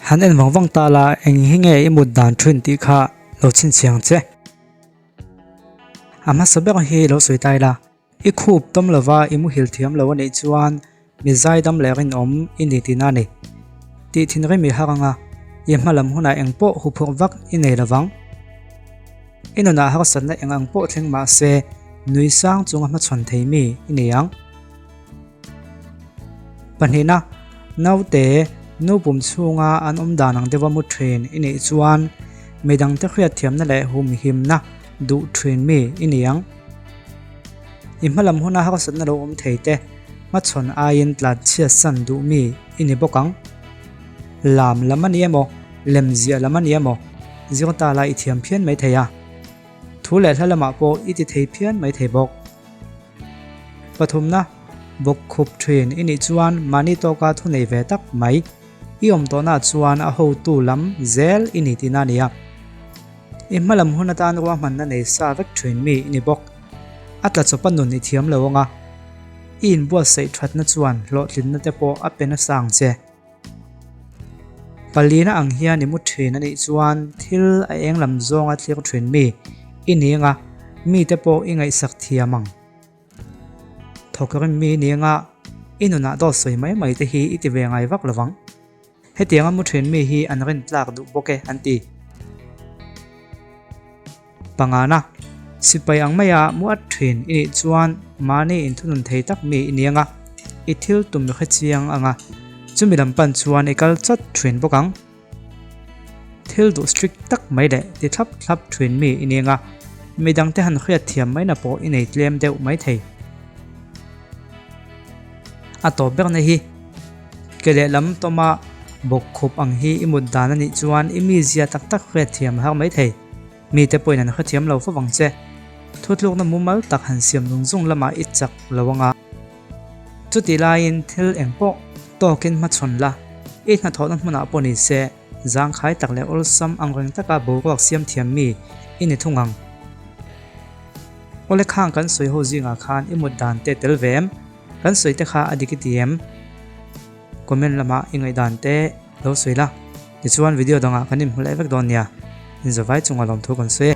Han en vang vang ta la eng hi nge i mut dan thin tih kha lo chhinchhiah ang che. A hmasa ber hi lo sawi ta ila, i khup tawm lova i muhil thiam lo a nih chuan mi zaidam leh rinawm i ni tihna a ni. Tih thinrim i har anga, i hma lam hunah eng pawh huphurh vak i nei lovang. I nunah harsatna eng ang pawh thleng mah se nui sang chunga hmachhawn thei mi i ni ang. Pahnihna, naute nu pum chhunga an awm dan ang deuha mu thin i nih chuan midangte hriatthiamna leh humhimna duh thin mi i ni ang. I hmalam huna harsatna lo awm thei te hmachhawn aiin tlanchhiat san duh mi i ni bawk ang. Lam lam a ni emaw, lem ziah lam a ni emaw, zir ta la i thiam phian mai thei a. Thu leh hla lamah pawh i ti thei phian mai thei bawk. Pathumna, bawk khup thin i nih chuan mahni tawka thu nei ve tak mai. I awm tawhnaah chuan a hotu lam zel i ni tihna a ni a. I hmalam hun atan ruahmanna nei sa vek thin mi i ni bawk. A tla chawpa nun i thiam lo anga i inbuatsaih thatna chuan hlawhtlinna te pawh a pe nasa ang che. Palina ang hian i mu thin a nih chuan thil a eng lam zawnga thlir thin mi i ni anga mite pawh i ngaihsak thiam ang. Thawk rim mi i ni anga i nunah dawt sawi mai mai te hi i ti ve ngai vak lovang. Hetianga mu thin mi hi an rin tlak duh bawk e an ti. Pangana, sipai ang maia mu at thin i nih chuan mahni inthunun thei tak mi i ni anga, i thil tum hre chiang anga, chumi lam pan chuan i kal chawt thin bawk ang. Thil duh strict tak mai leh ti thlap thlap thin mi i ni anga, midangte han hriat thiam maina pawh i nei tlem deuh mai thei. A tawp berna hi ke lehlam tawma bawk khup ang hi i mut dan a nih chuan i mizia tak tak hriat thiam a har mai thei. Mite pawhin an hrethiam lo fo vang che. Thutlukna mumal tak han siam zung zung lamah i chak lo anga. Chutih laiin thil eng pawh tawkin hmachhawn la, i hnathawhna hmunah pawh ni se, zangkhai tak leh awlsam angreng taka boruak siam thiam mi i ni thung ang. Awle khang kan sawi ho zingah khan i mut dan te tel ve em? Kan sawi te kha a dik i ti em? Comment lamah i ngaihdan te lo sawi la. Tichuan video dangah kan inhmu leh vek dawn nia. Inzawvai chunga lawmthu kan sawi e.